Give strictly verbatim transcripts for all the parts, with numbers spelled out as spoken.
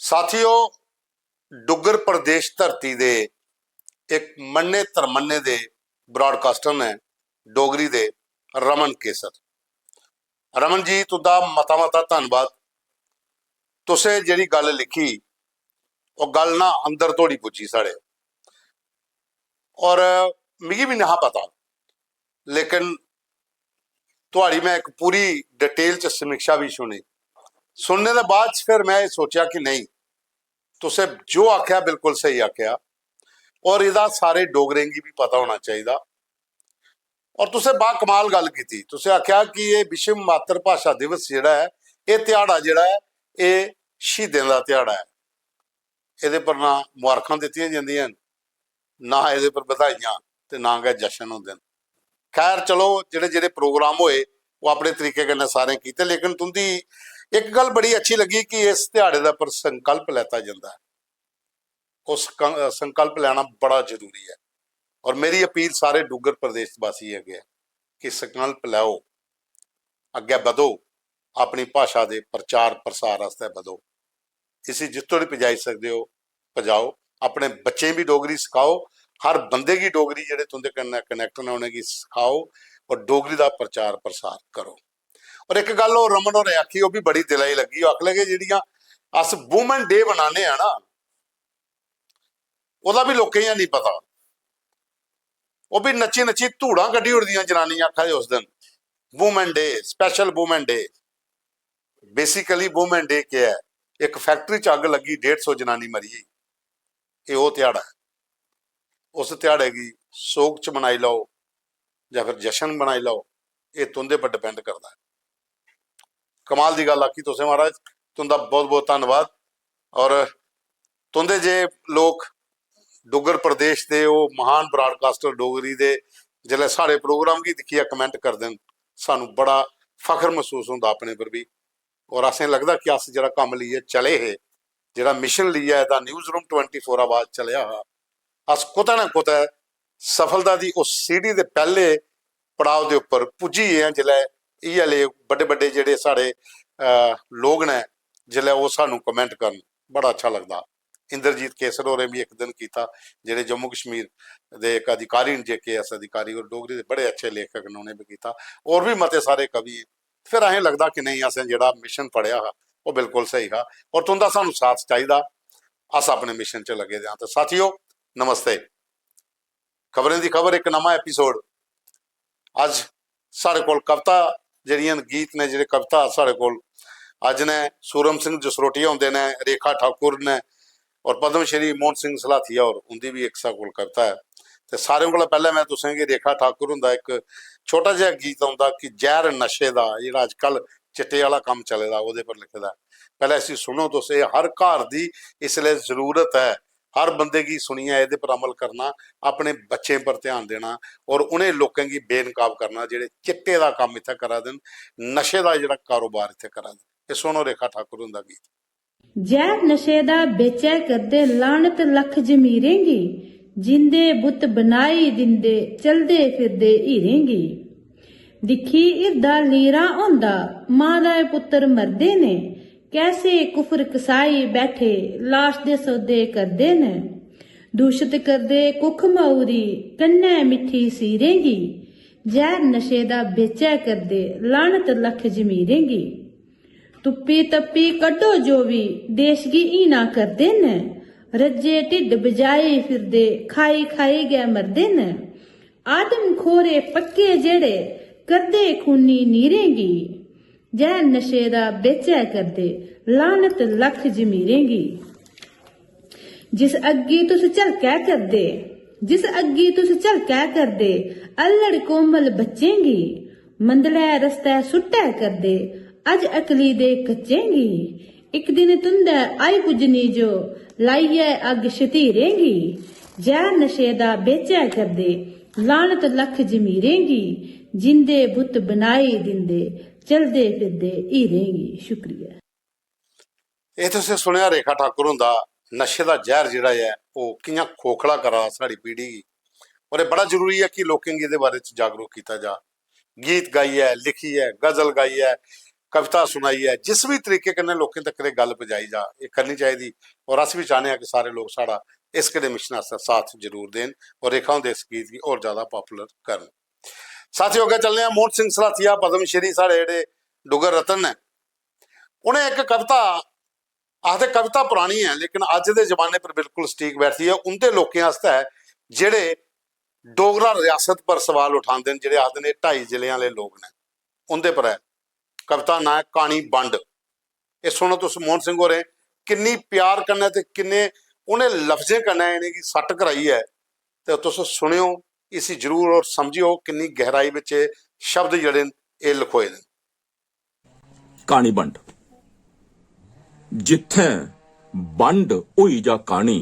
साथियो, डुग्गर प्रदेश धरती दे इक मन्ने तरमन्ने दे ब्राडकास्टर न डोगरी दे, रमन केसर। रमन जी, तुं'दा मता मता धन्नवाद। तुसें जेह्ड़ी गल्ल लिखी, ओह् गल्ल ना अंदर धोड़ी पुज्जी साढ़े। और मिगी बी नेहा पता, लेकिन थुआढ़ी में इक पूरी डिटेल च समीक्षा बी सुनी। सुनने दे बाद च फिर में एह् सोचेआ कि नेईं, तुसें जो आखेआ बिल्कुल स्हेई आखेआ, और एह्दा सारे डोगरें गी बी पता होना चाहिदा। और तुसें बा कमाल गल्ल कीती, तुसें आखेआ कि एह् विश्व मातृ भाशा दिवस जेह्ड़ा ऐ, एह् ध्याड़ा जेह्ड़ा ऐ, एह् शहीदें दा ध्याड़ा ऐ। एह्दे पर ना मुबारखां दित्तियां जंदियां न, ना एह्दे पर बधाइयां ते ना गै जश्न होंदे न। खैर, चलो, जेह्ड़े जेह्ड़े प्रोग्राम होए, ओह् अपने तरीके कन्नै सारें कीते, लेकिन तुं'दी इक गल्ल बड़ी अच्छी लग्गी कि इस ध्याड़े दे पर संकल्प लैता जंदा ऐ। उस क-, संकल्प लैना बड़ा जरूरी ऐ। और मेरी अपील सारे डुग्गर प्रदेश वासियें अग्गें ऐ कि संकल्प लैओ, अग्गें बधो, अपनी भाशा दे प्रचार प्रसार आस्तै बधो। इसी जिस तोड़ी पजाई सकदे ओ, पजाओ। अपने बच्चें गी डोगरी सखाओ, हर बंदे गी डोगरी, जेह्ड़े तुं'दे कन्नै कनैक्ट न, उ'नेंगी सखाओ और डोगरी दा प्रचार प्रसार करो। और इक गल्ल होर रमन होरें आखी, ओह् बी बड़ी दिला गी लग्गी। ओह् आखन लगे, जेह्ड़ियां अस वुमेन डे मनाने आं ना, ओह्दा बी लोकें गी निं पता। ओह् बी नच्ची नच्ची धूड़ां कड्ढी ओड़दियां जनानियां, आखा दे उस दिन women day, special women day. Basically women day केह् ऐ? इक फैक्टरी च अग्ग लग्गी, डेढ़ सौ जनानी मरी गेई। एह् ओह् ध्याड़ा ऐ। उस ध्याड़े गी सोग च मनाई लैओ जां फिर जश्न मनाई लैओ, एह् तुं'दे पर डिपेंड करदा ऐ। कमाल दी गल्ल आखी तुसें महाराज, तुं'दा बहुत बहुत धन्नवाद। और तुं'दे जे लोक डुग्गर प्रदेश दे, ओह् महान ब्राडकास्टर डोगरी दे, जिसलै साढ़े प्रोग्राम गी दिक्खियै कमेंट करदे न, सानू बड़ा फख्र मसूस होंदा अपने पर बी। और असें लगदा कि अस जेह्ड़ा कम्म लेइयै चले हे, जेह्ड़ा मिशन लेइयै दा न्यूज़ रूम ट्वेंटी फोर आवाज चलेआ हा, अस कुतै ना कुतै सफलता दी उस सीढ़ी दे पैह्ले पड़ाव दे उप्पर पुज्जी गे आं। जिसलै इ'यै ले बड्डे बड्डे जेह्ड़े साढ़े, अ, लोक न, जिसलै ओह् सानू कमेंट करन, बड़ा अच्छा लगदा। इंद्रजीत केसर होरें बी इक दिन कीता, जेह्ड़े जम्मू कश्मीर दे इक अधिकारी न, जे के एस अधिकारी, और डोगरी दे बड़े अच्छे लेखक न, उ'नें बी कीता। और बी मते सारे कवि। फिर असें लगदा कि नेईं, असें जेह्ड़ा मिशन फड़ेआ हा, ओह् बिल्कुल स्हेई हा। और तुं'दा सानू साथ चाहिदा, अस अपने मिशन च लग्गे दे आं। ते साथियो, नमस्ते। खबरें दी खबर, इक नमां एपिसोड। अज्ज साढ़े कोल कविता जेह्ड़ियां न, गीत ने, जेह्ड़े कविता साढ़े कोल अज्ज ने, सूरम सिंह जसरोटिया होंदे ने, रेखा ठाकुर ने, और पद्म श्री मोहन सिंह सलाथिया होर, उं'दी बी इक साढ़े कोल कविता ऐ। ते सारें कोला पैह्लें में तुसें गी रेखा ठाकुर हुंदा इक छोटा जेहा गीत औंदा कि जैह्र नशे दा, जेह्ड़ा अजकल चिट्टे आह्ला कम्म चले दा, ओह्दे पर लिखे दा ऐ। पैह्लें इसी सुनो तुस, एह् हर घर दी इसलै जरूरत ऐ। हर बंदे गी सुनियै एह्दे पर अमल करना, अपने बच्चें पर ध्यान देना और उ'नें लोकें गी बेनकाब करना जेह्ड़े चिट्टे दा कम्म इत्थै करा दे न, नशे दा जेह्ड़ा कारोबार इत्थै करा दे न। एह् सुनो रेखा ठाकुर हुंदा गीत। जैह्र नशे दा बेचै करदे, लानत लक्ख जमीरें गी, जिंदे बुत बनाई दिंदे, चलदे फिरदे हीरें गी। दिक्खी हिरदा लीरा होंदा, मां दा पुत्तर मरदे न, कैसे कुफर कसाई बैठे, लाश दे सौदे करदे न। दूशत करदे कुख मऊरी, कन्नै मिट्ठी सीरें गी, जैह्र नशे दा बेचै करदे, लानत लक्ख जमीरें गी। तुप्पी तप्पी कड्ढो जो बी, देश गी हीना करदे न, रज्जे ढिड्ड बजाई फिरदे, खाई खाई गै मरदे न। आदम खोरे पक्के जेह्ड़े, करदे खूनी नीरें गी, जैह्र नशे दा बेचै करदे, लानत लक्ख जमीरें गी। जिस अग्गी तुस झलकै करदे, जिस अग्गी तुस झलकै करदे, अल्लड़ कोमल बच्चें गी, मंदलै रस्तै सुट्टै करदे, अज अकली दे कच्चें गी। इक दिन तुं'दै आई पुज्जनी जो, लाइयै अग्ग शतीरें गी, जैह्र नशे दा बेचै करदे, लानत लक्ख जमीरें गी, जिंदे बुत बनाई दिंदे, चलदे फिरदे हीरें गी। शुक्रिया। एह् तुसें सुनेआ रेखा ठाकुर हुंदा नशे दा जैह्र जेह्ड़ा ऐ, ओह् कि'यां खोखला करा दा साढ़ी पीढ़ी गी। और एह् बड़ा जरूरी ऐ कि लोकें गी एह्दे बारे च जागरूक कीता जा। गीत गाइयै, लिखियै, गजल गाइयै, कविता सुनाइयै जिस बी तरीके कन्नै लोकें तक एह् गल्ल पजाई जा, एह् करनी चाहिदी। और अस बी चाह्न्ने आं कि सारे लोक साढ़ा इस कड़े मिशन आस्तै साथ जरूर देन और रेखा हुंदे इस गीत गी होर ज्यादा पॉपुलर करन। साथियों, अग्गें चलने आं। मोहन सिंह सलाथिया, पद्म श्री, साढ़े जेह्ड़े डुग्गर रत्न न, उ'नें इक कविता, आखदे कविता परानी ऐ, लेकिन अज्ज दे जमाने पर बिल्कुल सटीक बैठदी ऐ। उं'दे लोकें आस्तै जेह्ड़े डोगरा रियासत पर सवाल उठांदे न, जेह्ड़े आखदे न एह् ढाई जिलें आह्ले लोक न, उं'दे पर ऐ। कविता दा नांऽ ऐ कानी बंड। एह् सुनो तुस, मोहन सिंह होरें किन्नी प्यार कन्नै ते किन्ने उ'नें लफ्जें कन्नै इ'नेंगी सट्ट कराई ऐ। ते तुस सुनेओ इसी जरूर और समझेओ किन्नी गैहराई बिच एह् शब्द जेह्ड़े न, एह् लखोए दे न। कानी बंड। जित्थें बंड होई जा कानी,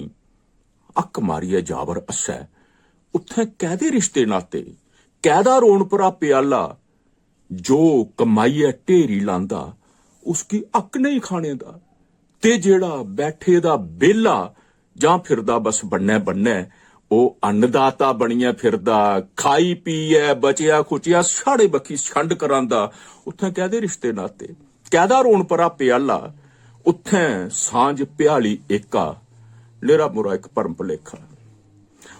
अक्क मारियै जावर हस्सै, उत्थें कैह्दे रिश्ते नाते, कैह्दा रोन भरा प्याला? जो कमाइयै ढेरी लांदा, उसगी हक नेईं खाने दा। ते जेह्ड़ा बैठे दा बेह्ला जां फिरदा बस बन्नै बन्नै, ओह् अन्नदाता बनियै फिरदा, खाई पीयै बचेआ खुचेआ साढ़े बक्खी छंड करांदा। उत्थें कैह्दे रिश्ते नाते, कैह्दा रोन भरा प्याला? उत्थें सांझ भ्याली एका, निरा मुरा इक भरम भलेखा।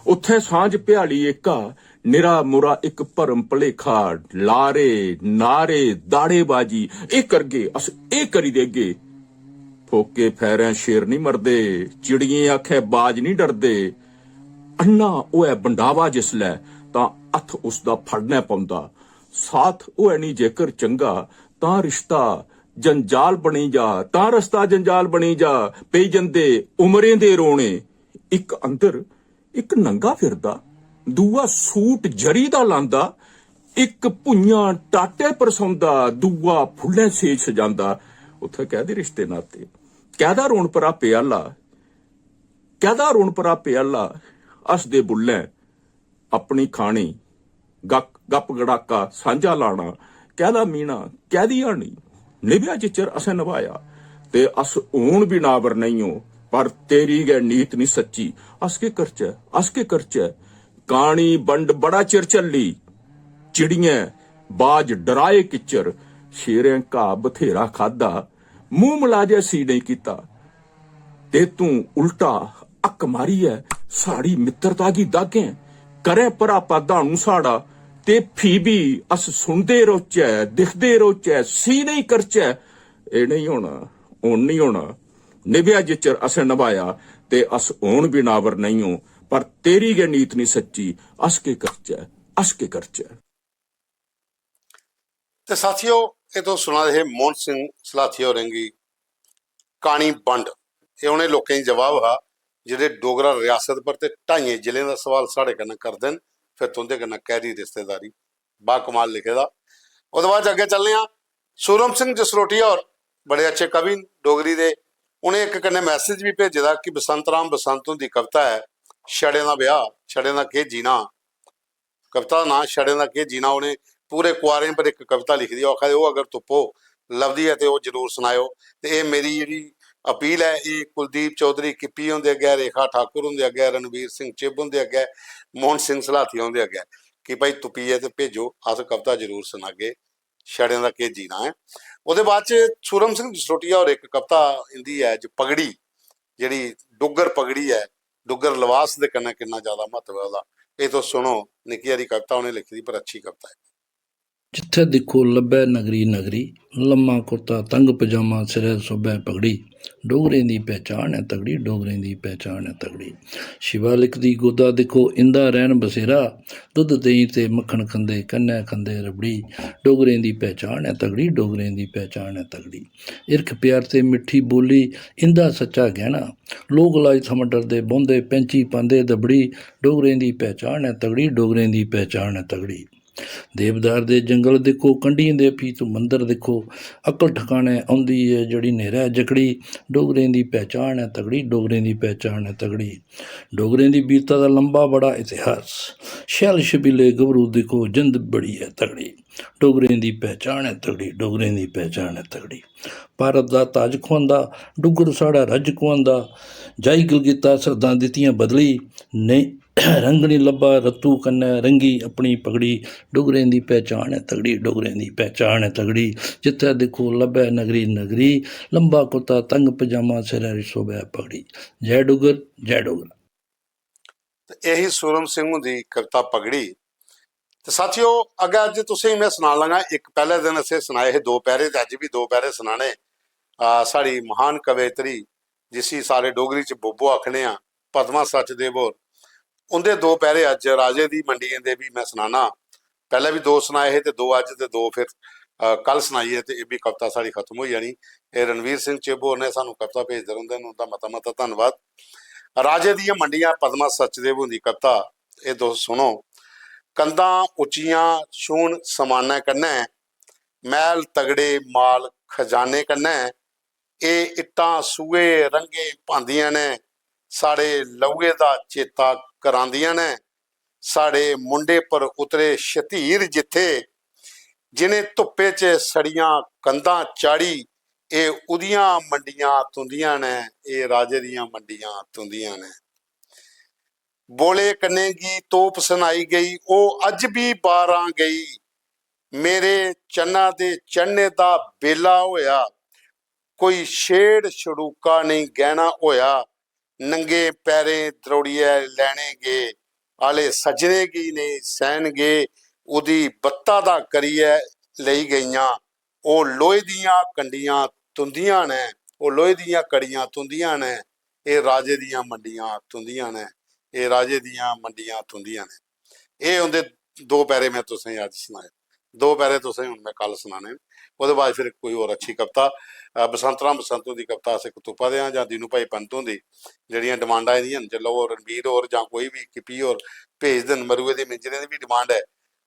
उत्थें सांझ भ्याली एका, निरा मुरा इक भरम भलेखा। लारे नारे, दाड़ेबाजी, एह् करगे अस, एह् करी देगे। फोके फैरें शेर निं मरदे, चिड़ियें आखै बाज निं डरदे। अन्ना होऐ बंडावा जिसलै, तां हत्थ उसदा फड़नै पौंदा। साथ होऐ निं जेकर चंगा, तां रिश्ता जंजाल बनी जा, तां रस्ता जंजाल बनी जा। पेई जंदे उमरें दे रोने, इक अंदर इक नंगा फिरदा, दूआ सूट जरी दा लांदा, इक भुञां टाटे पर सौंदा, दूआ फुल्लें सेज सजांदा। उत्थै कैह्दे रिश्ते नाते, कैह्दा रोन भरा प्याला, कैह्दा रोन भरा प्याला? हसदे बुल्लें अपनी खानी, गक गप गड़ाका सांझा लाना, कैह्दा मीना, कैह्दी हानी? निभेआ जिच्चर असें नभाया, ते अस हून बी नाबर नेईं ओ, पर तेरी गै नीत निं सच्ची। अस केह् करचै, अस केह् करचै? कानी बंड बड़ा चिर झल्ली, चिड़ियें बाज डराए किच्चर, शेरें घाऽ बथेरा खाद्धा, मूंह मलाजै सी नेईं कीता। ते तूं उल्टा हक्क मारियै साढ़ी मित्तरता गी दागें, करै भरापा दानू साढ़ा, ते फ्ही बी अस सुनदे रौह्चै, दिखदे रौह्चै, सी नेईं करचै। एह् नेईं होना, हून नेईं होना। निभेआ जिच्चर असें नभाया, ते अस हून बी नाबर नेईं ओ, पर तेरी गै नीत निं सच्ची। अस केह् करचै, अस केह् करचै? ते साथियो, एह् तुस सुना दे हे मोहन सिंह सलाथिया होरें गी कानी बंड। एह् उ'नें लोकें गी जवाब हा जेह्ड़े डोगरा रियासत पर ते ढाइयें जिलें दा सवाल साढ़े कन्नै करदे न, फिर तुं'दे कन्नै कैह्दी रिश्तेदारी। बाकमाल लिखे दा। ओह्दे बाद च अग्गें चलने आं। सूरम सिंह जसरोटिया होर बड़े अच्छे कवि न डोगरी दे। उ'नें इक कन्नै मैसेज बी भेजे दा कि बसंत राम बसंत हुंदी कविता ऐ छड़ें दा ब्याह्, छड़ें दा केह् जीना। कविता दा नांऽ छड़ें दा केह् जीना। उ'नें पूरे कुआरें पर इक कविता लिखी दी ऐ। ओह् आखा दे, ओह् अगर तुप्पो, लभदी ऐ ते ओह् जरूर सनाएओ। ते एह् मेरी जेह्ड़ी अपील ऐ, एह् कुलदीप चौधरी किप्पी हुंदे अग्गै, रेखा ठाकुर हुंदे अग्गै, रणवीर सिंह चिब हुंदे अग्गै, मोहन सिंह सलाथिया हुंदे अग्गै, कि भाई तुप्पियै ते भेजो, अस कविता जरूर सनागे, छड़ें दा केह् जीना ऐ। ओह्दे बाद च सूरम सिंह जसरोटिया होर इक कविता इं'दी ऐ ज पगड़ी, जेह्ड़ी डुग्गर पगड़ी ऐ, डुग्गर लबास दे कन्नै किन्ना ज्यादा म्हत्तव ऐ ओह्दा, एह् तुस सुनो। निक्की हारी कविता उ'नें लिखी दी, पर अच्छी कविता ऐ। जित्थै दिक्खो लब्भै नगरी नगरी, लम्मा कुर्ता तंग पजामा सिरै सोभै पगड़ी। डोगरें दी पैह्चान ऐ तगड़ी, डोगरें दी पैह्चान ऐ तगड़ी। शिवालिक दी गोदा दिक्खो इं'दा रैह्न बसेरा, दुद्ध देहीं ते मक्खन खंदे कन्नै खंदे रबड़ी। डोगरें दी पैह्चान ऐ तगड़ी, डोगरें दी पैह्चान ऐ तगड़ी। हिरख प्यार ते मिट्ठी बोल्ली इं'दा सच्चा गैह्ना, लोक लाज थमां डरदे बौंह्दे पैंची पांदे दबड़ी। डोगरें दी पैह्चान ऐ तगड़ी, डोगरें दी पैह्चान ऐ तगड़ी। देवदार दे जंगल दिक्खो, कंढियें दे फ्ही तूं मंदर दिक्खो, अक्ल ठकाने औंदी ऐ जेह्ड़ी न्हेरै जकड़ी। डोगरें दी पैह्चान ऐ तगड़ी, डोगरें दी पैह्चान ऐ तगड़ी। डोगरें दी वीरता दा लम्बा बड़ा इतिहास, शैल छबीले गभरू दिक्खो, जिंद बड़ी ऐ तगड़ी। डोगरें दी पैह्चान ऐ तगड़ी, डोगरें दी पैह्चान ऐ तगड़ी। भारत दा ताज खुआंदा, डुग्गर साढ़ा रज्ज खुआंदा, जाई गलगिता सरदां दित्तियां बदली, नेईं रंग निं लब्भा रत्तू कन्नै रंगी अपनी पगड़ी। डोगरें दी पहचान ऐ तगड़ी, डोगरें दी पहचान ऐ तगड़ी। जित्थै दिक्खो लब्भै नगरी नगरी, लम्बा कुर्ता तंग पजामा सिरै 'र शोभै पगड़ी। जय डुग्गर, जय डोगरा। ते यही सूरम सिंह हुंदी कविता पगड़ी। ते साथियो, अग्गें अज्ज तुसेंगी में सनान लगा, इक पैह्ले दिन असें सनाए हे दो पैरे, ते अज्ज बी दो पैरे सनाने। आ, साढ़ी महान कवयित्री, जिसी सारे डोगरी च बोबो आखने आं, पद्मा सचदेव होर, उं'दे दो पैरे अज्ज राजे दी मंडियें दे बी में सनाना। पैह्ले बी दो सनाए हे ते दो अज्ज ते दो फिर, अ, कल सनाइयै ते एह् बी कविता साढ़ी खत्म होई जानी। एह् रणवीर सिंह चिब होर ने सानूं कविता भेजदे रौंह्दे न, उं'दा मता मता धन्नवाद। राजे दियां मंडियां, पद्मा सचदेव हुंदी कविता, एह् तुस सुनो। कंधां उच्चियां छून समानै कन्नै, मैह्ल तगड़े माल खजाने कन्नै, एह् इट्टां सूहे रंगे पांदियां न, साढ़े लौहे दा चेता करांदियां न। साढ़े मुंडे पर उतरे शतीर जित्थे, जिनें धुप्पे च सड़ियां कंधां चाढ़ी, एह् उदियां मंडियां तुंदियां न, एह् राजे दियां मंडियां तुंदियां न। बोले कन्ने गी तोप सनाई गई, ओह् अज्ज बी बारां गई। मेरे चन्ना दे चढ़ने दा बेला होया, कोई छेड़ छड़ूका नेईं गैह्ना होया। नंगे पैरें द्रौड़ियै लैने गे, आले सज्जने गी नेईं सैह्न गे। ओह्दी बत्ता दा करियै लेई गेइयां, ओह् लोहे दियां कंडियां तुंदियां न, ओह् लोहे दियां कड़ियां तुंदियां न, एह् राजे दियां मंडियां तुंदियां न, एह् राजे दियां मंडियां तुंदियां न। एह् उं'दे दो पैरे में तुसेंगी अज्ज सनाए, दो पैरे तुसेंगी हून में कल सनाने न। ओह्दे बाद फिर कोई होर अच्छी कविता, अ, बसंत राम बसंत हुंदी कविता अस इक तुप्पा दे आं, जां दीनू भाई पंत हुंदी, जेह्ड़ियां डिमांडां आई दियां न, जेल्लै ओह् रणबीर होर जां कोई बी किपी होर भेजदे न, मरुए दे मिंजरें दी बी डिमांड ऐ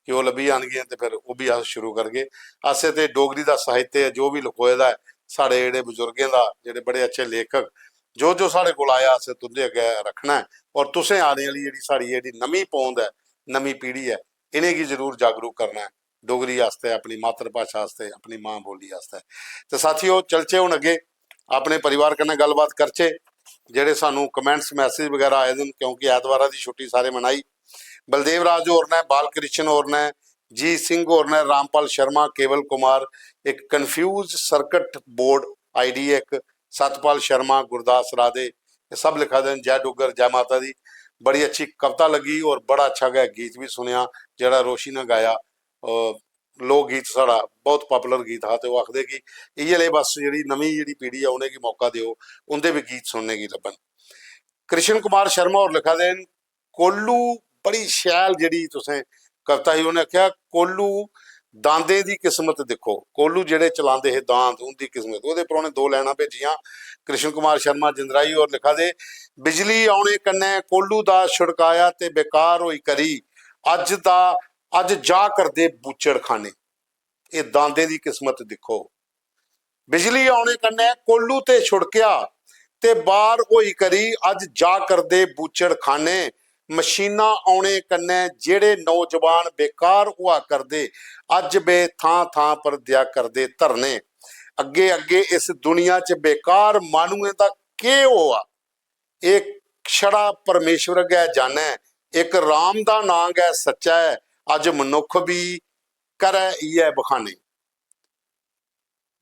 कि ओह् लब्भी जान गे ते फिर ओह् बी अस शुरू करगे। असें ते डोगरी दा साहित्य जो बी लखोए दा ऐ, साढ़े जेह्ड़े बजुर्गें दा, जेह्ड़े बड़े अच्छे लेखक, जो जो साढ़े कोल आया, असें तुं'दे अग्गें रक्खना ऐ। और तुसें आने आह्ली जेह्ड़ी साढ़ी जेह्ड़ी नमीं पौंद ऐ, नमीं पीढ़ी ऐ, इ'नेंगी जरूर जागरूक करना ऐ डोगरी आस्तै, अपनी मातृभाशा आस्तै, अपनी मां बोली आस्तै। ते साथियो, चलचै हून अग्गें, अपने परिवार कन्नै गल्लबात करचै। जेह्ड़े सानू comments, message बगैरा आए दे न, क्योंकि ऐतवारा दी छुट्टी सारे मनाई। बलदेव राज होर ने, बालकृष्ण होर ने, जी सिंह होर ने, रामपाल शर्मा, केवल कुमार, इक confuse circuit board ID ऐ इक, सतपाल शर्मा, गुरदास राधे, एह् सब लिखा दे न। जय डुग्गर, जय माता दी। बड़ी अच्छी कविता लग्गी और बड़ा अच्छा गै गीत बी सुनेआ जेह्ड़ा रोशी ने गाया। अ, लोक गीत साढ़ा बहुत popular गीत हा, ते ओह् आखदे कि इ'यै लेह् बस जेह्ड़ी नमीं जेह्ड़ी पीढ़ी ऐ, उ'नेंगी मौका देओ, उं'दे बी गीत सुनने गी लब्भन। कृष्ण कुमार शर्मा होर लिखा दे न, कोल्लू, बड़ी शैल जेह्ड़ी तुसें कविता ही, उ'नें आखेआ, "कोल्लू दांदें दी किस्मत दिक्खो।" कोल्लू जेह्ड़े चलांदे हे दांद, उं'दी किस्मत। ओह्दे पर उ'नें दो लाइनां भेजियां कृष्ण कुमार शर्मा जिंदराई होर, लिखा दे, "बिजली औने कन्नै कोल्लू दा छुटकाया ते बेकार होई करी अज्ज दा, अज्ज जा करदे बूचड़ खाने।" एह् दांदें दी किस्मत दिक्खो। बिजली औने कन्नै कोल्लू ते छुड़केआ ते बाहर होई करी अज्ज जा करदे बूचड़ खाने। मशीनां औने कन्नै जेह्ड़े नौजवान बेकार होआ करदे, अज्ज बे थां थां पर देआ करदे धरने। अग्गे अग्गे इस दुनिया च बेकार माह्नुएं दा केह् होआ, एह् छड़ा परमेश्वर गै जानै। इक राम दा नांऽ गै सच्चा ऐ, अज्ज मनुक्ख बी करै इ'यै बखाने।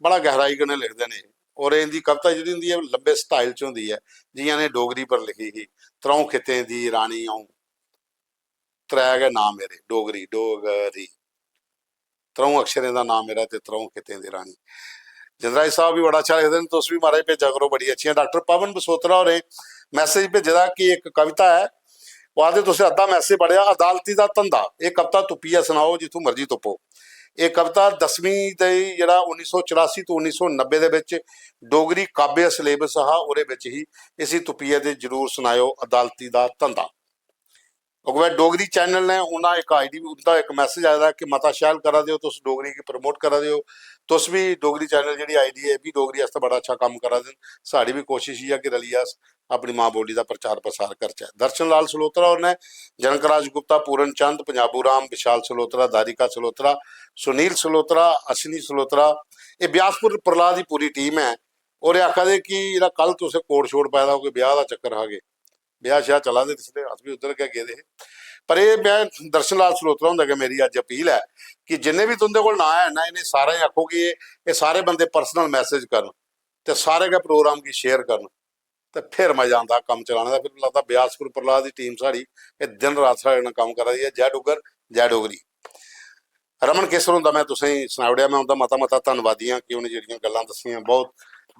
बड़ा गैहराई कन्नै लिखदे न एह्। और इं'दी कविता जेह्ड़ी होंदी ऐ, लंबे style च होंदी ऐ, जि'यां इ'नें डोगरी पर लिखी ही, "त्र'ऊं खित्तें दी रानी अ'ऊं, त्रै गै नांऽ मेरे, डोगरी, डोगरी। त्र'ऊं अक्षरें दा नांऽ मेरा ते त्र'ऊं खित्तें दी रानी।" जिंदराई साहब बी बड़ा अच्छा लिखदे न, तुस बी, महाराज, भेजा करो, बड़ी अच्छियां। डाक्टर पवन बसोत्रा होरें message भेजे दा कि इक कविता ऐ, ओह् आखदे, "तुसें अद्धा message पढ़ेआ, अदालती दा धंधा, एह् कविता तुप्पियै सनाओ, जित्थूं मर्जी तुप्पो।" एह् कविता दसमीं दे जेह्ड़ा उन्नी सौ चरासी तो उन्नी सौ नब्बे दे बिच डोगरी काव्य syllabus हा, ओह्दे बिच ही। इसी तुप्पियै ते जरूर सनाएओ, अदालती दा धंधा। अगुआ डोगरी channel ने, उं'दा इक ID, उं'दा इक message आए दा कि मता शैल करा दे ओ तुस, डोगरी गी promote करा दे ओ तुस बी। डोगरी channel जेह्ड़ी ID ऐ, एह् बी डोगरी आस्तै बड़ा अच्छा कम्म करा दे न। साढ़ी बी कोशिश इ'यै कि रलियै अस अपनी मां बोली दा प्रचार प्रसार करचै। दर्शन लाल सलोत्रा होर ने, जनक राज गुप्ता, पूरन चंद, पंजाबू राम, विशाल सलोत्रा, दारिका सलोत्रा, सुनील सलोत्रा, अश्विनी सलोत्रा, एह् ब्यासपुर प्रहलाद दी पूरी team ऐ। और एह् आखा दे कि जेह्ड़ा कल तुसें कोट शोट पाए दा, कोई ब्याह दा चक्कर हा के? ब्याह श्याह चला दे पिछले, अस बी उद्धर गै गेदे हे। पर एह् में दर्शन लाल सलोत्रा हुंदा गै मेरी अज्ज अपील ऐ कि जिन्ने बी तुं'दे कोल नांऽ हैन ना, इ'नें सारें गी आखो कि एह्, एह् सारे बंदे personal message करन ते सारे गै program गी share करन, ते फिर मजा आंदा कम्म चलाने दा। फिर लगदा ब्यासपुर प्रहलाद दी team साढ़ी एह् दिन रात साढ़े कन्नै कम्म करा दी ऐ। जय डुग्गर, जय डोगरी। रमन केसर हुंदा में तुसेंगी सनाई ओड़ेआ, में उं'दा मता मता धन्नवादी आं कि उ'नें जेह्ड़ियां गल्लां दस्सियां, बहुत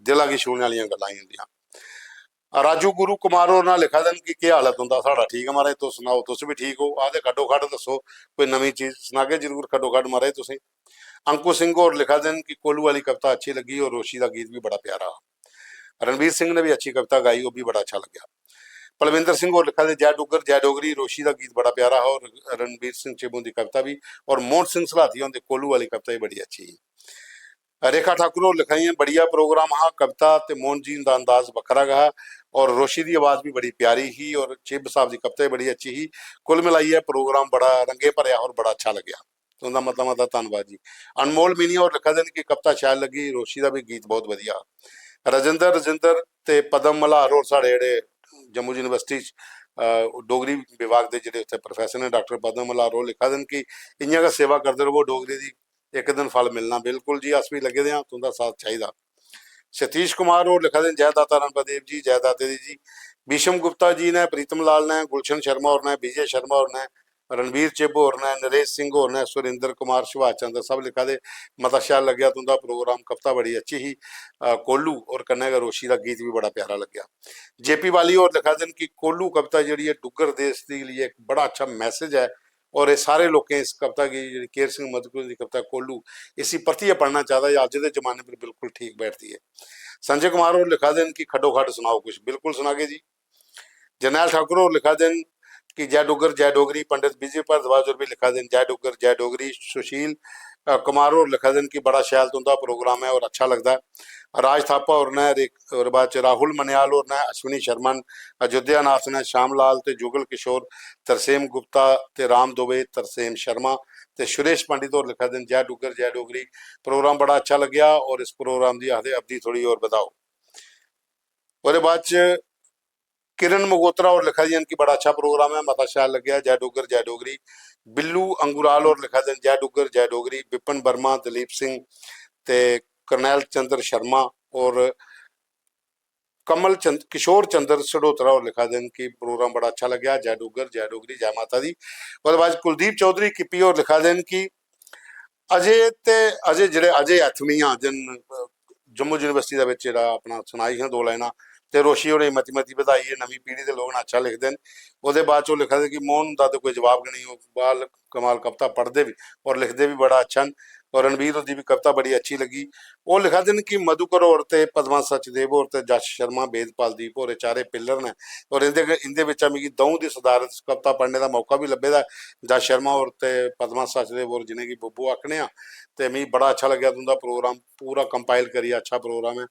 दिला गी छूहने आह्लियां गल्लां ही उं'दियां। राजू गुरु कुमार होर ना लिखा दे न कि केह् हाल ऐ तुं'दा? साढ़ा ठीक ऐ महाराज, तुस सनाओ, तुस बी ठीक ओ? आखदे खड्डो खड्ड दस्सो, कोई नमीं चीज सनागे जरूर खड्डो खड्ड महाराज तुसें। अंकुश सिंह होर लिखा दे न कि कोलू आह्ली कविता अच्छी लग्गी और रोशी दा गीत बी बड़ा प्यारा हा। रणवीर सिंह ने बी अच्छी कविता गाई, ओह् बी बड़ा अच्छा लग्गेआ। पलविंदर सिंह होर लिखा दे, "जय डुग्गर, जय डोगरी, रोशी दा गीत बड़ा प्यारा हा और रणवीर सिंह चिब हुंदी कविता बी, और मोहन सिंह सलाथिया हुंदी कोलू आह्ली कविता बी बड़ी अच्छी ही।" रेखा ठाकुर होर लिखा दियां, "बढ़िया program हा, कविता ते मोहन जी दा अंदाज बक्खरा गै हा और रोशी दी आवाज बी बड़ी प्यारी ही और चिब साहब दी कविता बी बड़ी अच्छी ही। कुल मिलाइयै program बड़ा रंगे भरेआ और बड़ा अच्छा लग्गेआ।" तुं'दा मता मता धन्नवाद जी। अनमोल मीनिया होर लिखा दे न कि कविता शैल लग्गी, रोशी दा बी गीत बहुत बधिया। राजेंद्र, राजेंद्र ते पद्म मल्हार होर साढ़े जेह्ड़े जम्मू यूनिवर्सिटी च, अ, डोगरी विभाग दे जेह्ड़े उत्थै professor न, डाक्टर पद्म मल्हार होर लिखा दे न कि इ'यां गै सेवा करदे र'वो डोगरी दी, इक दिन फल मिलना। बिल्कुल जी, अस बी लग्गे दे आं, तुं'दा साथ चाहिदा। सतीश कुमार होर लिखा दे न, "जय दाता रणपत देव जी, जय दाते दी जी।" भीषम गुप्ता जी ने, प्रीतम लाल ने, गुलशन शर्मा होर ने, विजय शर्मा होर ने, रणवीर चिब होर ने, नरेश सिंह होर ने, सुरेंद्र कुमार, सुभाष चंद्र सब लिखा दे, "मता शैल लग्गेआ तुं'दा program, कविता बड़ी अच्छी ही, अ, कोलू, और कन्नै गै रोशी दा गीत बी बड़ा प्यारा लग्गेआ।" जेपी वाली होर लिखा दे न कि कोलू कविता जेह्ड़ी ऐ डुग्गर देश दे लिए इक बड़ा अच्छा message ऐ, और एह् सारे लोकें इस कविता गी, जेह्ड़ी केर सिंह मधुकर दी कविता कोलू, इसी परतियै पढ़ना चाहिदा, एह् अज्ज दे जमाने पर बिल्कुल ठीक बैठदी ऐ। संजय कुमार होर लिखा दे न कि खड्डो खड्ड सनाओ कुछ, बिल्कुल सनागे जी। जरनैल ठाकुर होर लिखा दे न कि "जय डुग्गर, जय डोगरी।" पंडित विजय भारद्वाज होर बी लिखा दे न, "जय डुग्गर, जय डोगरी।" सुशील, अ, कुमार होर लिखा दे न कि "बड़ा शैल तुं'दा program ऐ और अच्छा लगदा ऐ।" राज थापा होर ने, रे-, ओह्दे बाद च राहुल मन्याल होर ने, अश्विनी शर्मा न, अयोध्या नाथ ने, श्याम लाल ते जुगल किशोर, तरसेम गुप्ता ते राम दुबे, तरसेम शर्मा ते सुरेश पंडित होर लिखा दे न, "जय डुग्गर, जय डोगरी। Program बड़ा अच्छा लग्गेआ और इस program दी आखदे अवधि थोड़ी होर बधाओ।" ओह्दे बाद च किरण मगोत्रा होर लिखा दियां न कि "बड़ा अच्छा program ऐ, मता शैल लग्गेआ, जय डुग्गर, जय डोगरी।" बिल्लू अंगुराल होर लिखा दे न, "जय डुग्गर, जय डोगरी।" विपिन वर्मा, दलीप सिंह ते करनैल चंद्र शर्मा और कमल चंद, किशोर चंद्र सडोत्रा होर लिखा दे न कि "Program बड़ा अच्छा लग्गेआ, जय डुग्गर, जय डोगरी, जय माता दी।" ओह्दे बाद कुलदीप चौधरी किप्पी होर लिखा दे न कि अजय ते अजय जेह्ड़े अजय एथमियां जिन, अ, जम्मू यूनिवर्सिटी दे बिच जेह्ड़ा अपना सनाई हियां दो लाइनां, ते रोशी होरें मती मती बधाई ऐ, नमीं पीढ़ी दे लोक न, अच्छा लिखदे न। ओह्दे बाद च ओह् लिखा दे कि "मोहन दा ते कोई जवाब गै नेईं, ओह् बाल कमाल कविता पढ़दे बी और लिखदे बी बड़ा अच्छा न, और रणवीर हुंदी बी कविता बड़ी अच्छी लग्गी।" ओह् लिखा दे न कि "मधुकर होर ते पद्मा सचदेव होर ते जश शर्मा, वेदपाल दीप होर, एह् चारे pillar न, और इं'दे, इं'दे बिच्चा मिगी द'ऊं दी सदारत च कविता पढ़ने दा मौका बी लब्भे दा ऐ, जश शर्मा होर ते पद्मा सचदेव होर, जि'नेंगी बुब्बू आखने आं, ते मिगी बड़ा अच्छा लग्गेआ तुं'दा program, पूरा compile करियै अच्छा program ऐ।"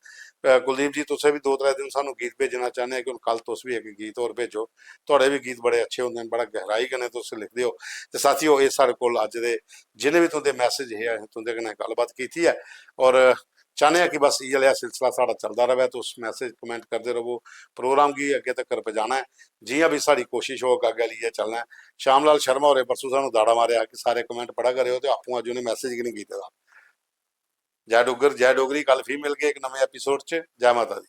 अ, कुलदीप जी, तुसें बी दो त्रै दिन सानूं गीत भेजना चाह्न्ने आं कि हून कल तुस बी इक गीत होर भेजो, थुआढ़े बी गीत बड़े अच्छे होंदे न, बड़ा गैहराई कन्नै तुस लिखदे ओ। ते साथियो, एह् साढ़े कोल अज्ज दे जिन्ने बी तुं'दे message हे, असें तुं'दे कन्नै गल्लबात कीती ऐ, और चाह्न्ने आं कि बस इ'यै नेहा सिलसिला साढ़ा चलदा र'वै, तुस message comment करदे र'वो, program गी अग्गें तक्कर पजाना ऐ। जि'यां बी साढ़ी कोशश होग, अग्गें लेइयै चलना ऐ। श्याम लाल शर्मा होरें परसों सानूं दाड़ा मारेआ कि सारे comment पढ़ा करेओ, ते आपूं अज्ज उ'नें message गै निं कीते दा। जय डुग्गर, जय डोगरी। कल फ्ही मिलगे इक नमें episode च। जय माता दी।